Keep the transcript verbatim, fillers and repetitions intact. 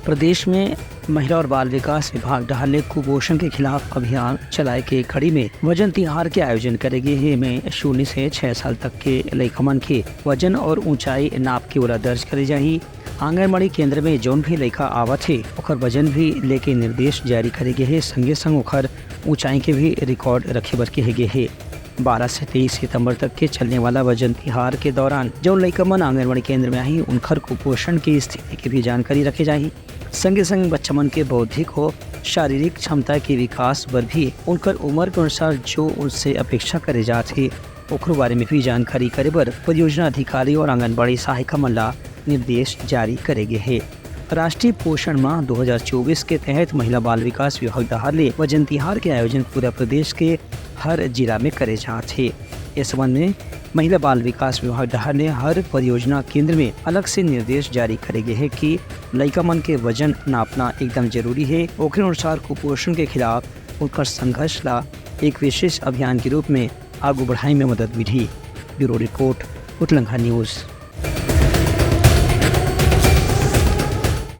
प्रदेश में महिला और बाल विकास विभाग डहार ले कुपोषण के खिलाफ अभियान चलाए के कड़ी में वजन तिहार के आयोजन करे गे हे। एमे शून्य से छह साल तक के लइका मन के वजन और ऊंचाई नाप के ओला दर्ज करे जाही। आंगनबाड़ी केंद्र में जौन भी लइका आवत हे, ओकर वजन भी लेके निर्देश जारी करे गे हे। संगे संग ओकर ऊंचाई के भी रिकॉर्ड रखे बर कहे गे हे। बारह से तेईस सितंबर तक के चलने वाला वजन तिहार के दौरान जौन लइका मन आंगनबाड़ी केंद्र में आही, उनकर कुपोषण की स्थिति के भी जानकारी रखे जाही। संगे संग बच्चा मन के बौद्धिक हो शारीरिक क्षमता के विकास बर भी उनकर उम्र के अनुसार जो उनसे अपेक्षा करे जात हे, ओकरो बारे में भी जानकारी करे बर परियोजना अधिकारी और आंगनबाड़ी सहायिका मन ला निर्देश जारी करे गे हे। राष्ट्रीय पोषण माह दो हज़ार चौबीस के तहत महिला बाल विकास विभाग डहार ले वजन तिहार के आयोजन पूरा प्रदेश के हर जिला में करे जात हे। इस संबंध में महिला बाल विकास विभाग डहार ले हर परियोजना केंद्र में अलग से निर्देश जारी करे गे हे कि लइका मन के वजन नापना एकदम जरूरी हे। ओकरे अनुसार कुपोषण के खिलाफ उनकर संघर्ष ला एक विशेष अभियान के रूप में आगू बढ़ाए में मदद मिलही। Bureau report, Utlangha news.